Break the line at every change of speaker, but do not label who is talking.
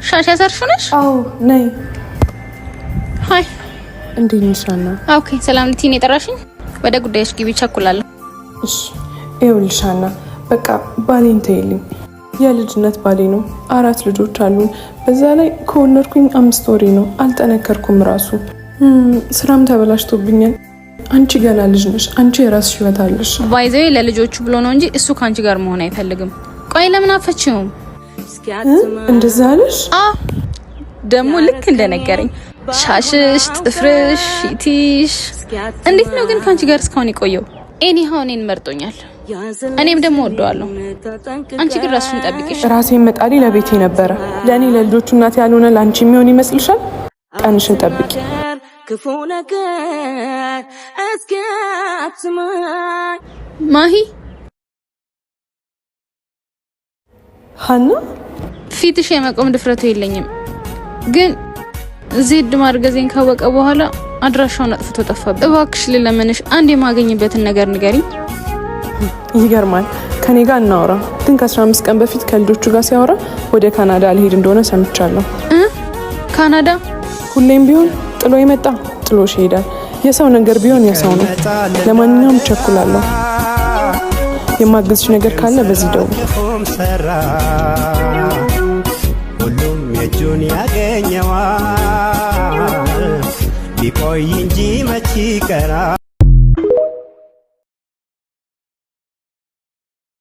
ሻሽ ያሰርሽው ነሽ?
አዎ ነይ።
Hi።
እንዴት ነሽ ሀና?
Okay፣ ሰላም ልትይኝ የጠራሽኝ? ወደ ጉዳይሽ ግቢ፣ ቸኩላለሁ።
እሺ ይኸውልሽ ሀና፣ በቃ ባሌን ተይልኝ። የልጅነት ባሌ ነው። 4 ልጆች አሉን። በዛ ላይ ከወለድኩኝ 5 ወሬ ነው። አልጠነከርኩም ራሱ። ስራም ተበላሽቶብኛል። አንቺ ገና ልጅ ነሽ። አንቺ የራስሽ ህይወት አለሽ።
By the way ለልጆቹ ብሎ ነው እንጂ እሱ ከአንቺ ጋር መሆን አይፈልግም። ቆይ ለምን አፈችውም?
እንደዛ አለሽ?
ደግሞ ልክ እንደነገረኝ ሻሽሽ፣ ጥፍርሽ፣ ፊትሽ እንዴት ነው ግን ከአንቺ ጋር እስካሁን የቆየው? Anyhow እኔን መርጦኛል። እኔም ደግሞ ወደዋለሁ። አንቺ ግን ራስሽን ጠብቂሽ።
ራሴን መጣሌ ለቤቴ ነበረ። ለእኔ ለልጆቹ እናት ያልሆነ ለአንቺ የሚሆን ይመስልሻል? ቀንሽን ጠብቂ።
ክፉ ነገር እስኪያትማኝ
ማሂ።
ሀና፣
ፊትሽ የመቆም ድፍረቱ የለኝም፣ ግን ዜድ ማርገዜን ካወቀ በኋላ አድራሻውን አጥፍቶ ጠፋብኝ። እባክሽ ልለምንሽ፣ አንድ የማገኝበትን ነገር ንገሪኝ።
ይገርማል። ከኔ ጋር እናውራ፣ ግን ከ15 ቀን በፊት ከልጆቹ ጋር ሲያወራ ወደ ካናዳ ሊሄድ እንደሆነ ሰምቻለሁ።
ካናዳ?
ሁሌም ቢሆን ጥሎ የመጣ ጥሎሽ ይሄዳል። የሰው ነገር ቢሆን የሰው ነው። ለማንኛውም ቸኩላለሁ። የማግዝሽ ነገር ካለ በዚህ ደውል።
ሁሉም የእጁን ያገኘዋል፣ ቢቆይ እንጂ መች ይቀራል።